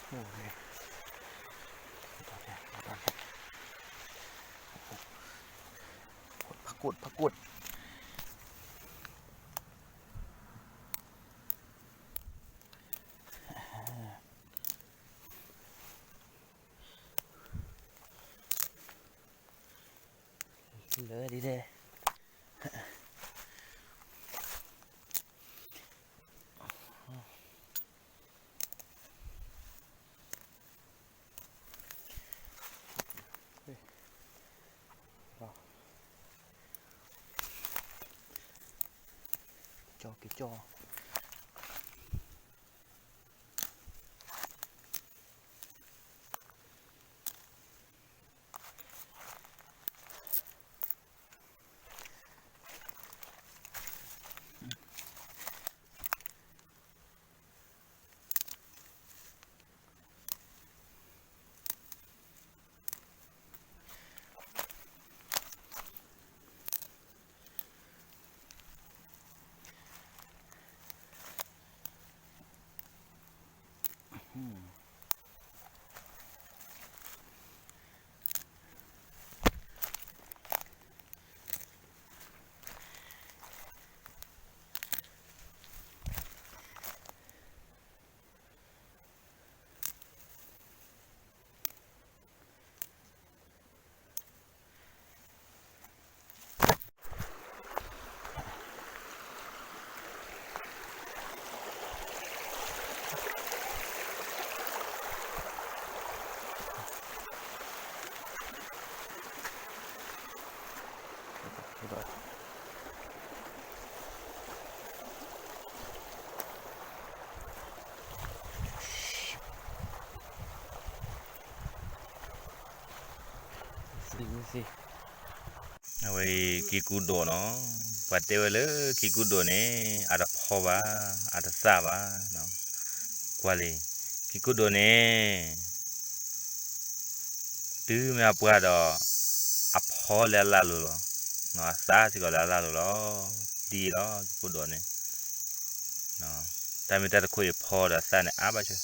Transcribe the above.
အိၣ်န့ၣ်, ဖးကိၣ် ဖးကိၣ်, လၢဒ်လဲၣ်. ကၠီကၠီ. အဝဲအံၤ ကံကူဒိၣ်နီၤ, ပှၤတဲဝဲလၢကံကူဒိၣ်န့ၣ် အတဖီဘၣ်, အတသၣ်ဘၣ်, ကွၢ်လံ, ကံကူဒိၣ်န့ၣ် တုၤမ့ၢ်အပှၢ်ဒီး အဖီလၢအလၣ်လိၤလီၤ, အသၣ်စ့ၢ်ကီးလၢအလၣ်လိၤလီၤ, ဒ်အံၤလီၤ ကံကူဒိၣ်န့ၣ်, တၢ်မ့ၢ်တၢ်တခိၣ်အံၤဖီဒီးအသၣ်န့ၣ်အါဘၣ်ဆၣ်,